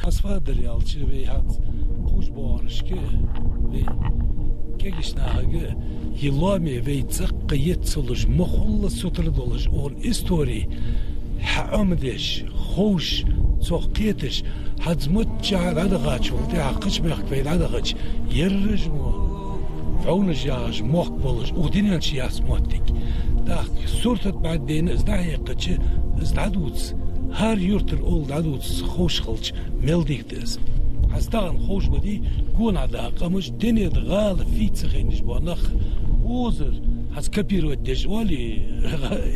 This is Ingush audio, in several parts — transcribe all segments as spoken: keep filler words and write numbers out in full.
Хьасфадар аьлча, вай хӀанз кхувш боагӀарашка, вай кегийча нахага, е лоаме вай цӀаккха еццалуш, мохулла сутара долаш, укхун истори хьаӀомадеш, ховш, цох кхеташ, хӀанз моччахьа дӀадахачул тӀехьагӀа кхыча мехка вай дӀадахача, ерраш мо вӀовнаш яхаш мохк болаш, укх дунен чу яц моттиг. ТӀаккха суртат бӀаргадайна из дӀахьекхача, из дӀадувца, хӀара юртара овла дӀадувца ховш хилча, мел дика да из. ХӀанз тахан ховш ма дий, гонахьа даха къамаш, дунен тӀа гӀала фий ца хайнаш бола нах, озар, хӀанз копировать деш оалий,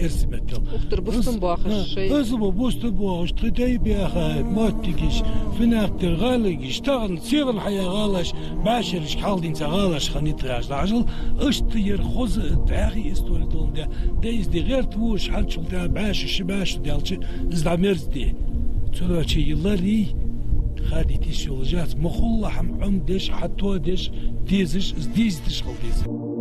эрсий меттала. Укх тӀара бустам боахаш шоай. Из мо бустам боахаш, тхоай дай баьха моттигаш, финахтер гӀалгӀайгаш, тахан сийлахь хьаяь гӀалаш, бӀаьшерашка хьалдийна цхьа гӀалаш хиннай тхоаш дӀахьажал, иштта ер хоза дӀаьхий истори доландаь, да из де гӀерта вуш хьалчул тӀехьа бӀаьшу, ши бӀаьшу даьлча, из дӀамерзаде. Цудухьа е ларий, хадийта йиш йолаш яц, мохулла хӀама Ӏомадеш, хьатоадеш, дезаш, из дийзадеш хила деза.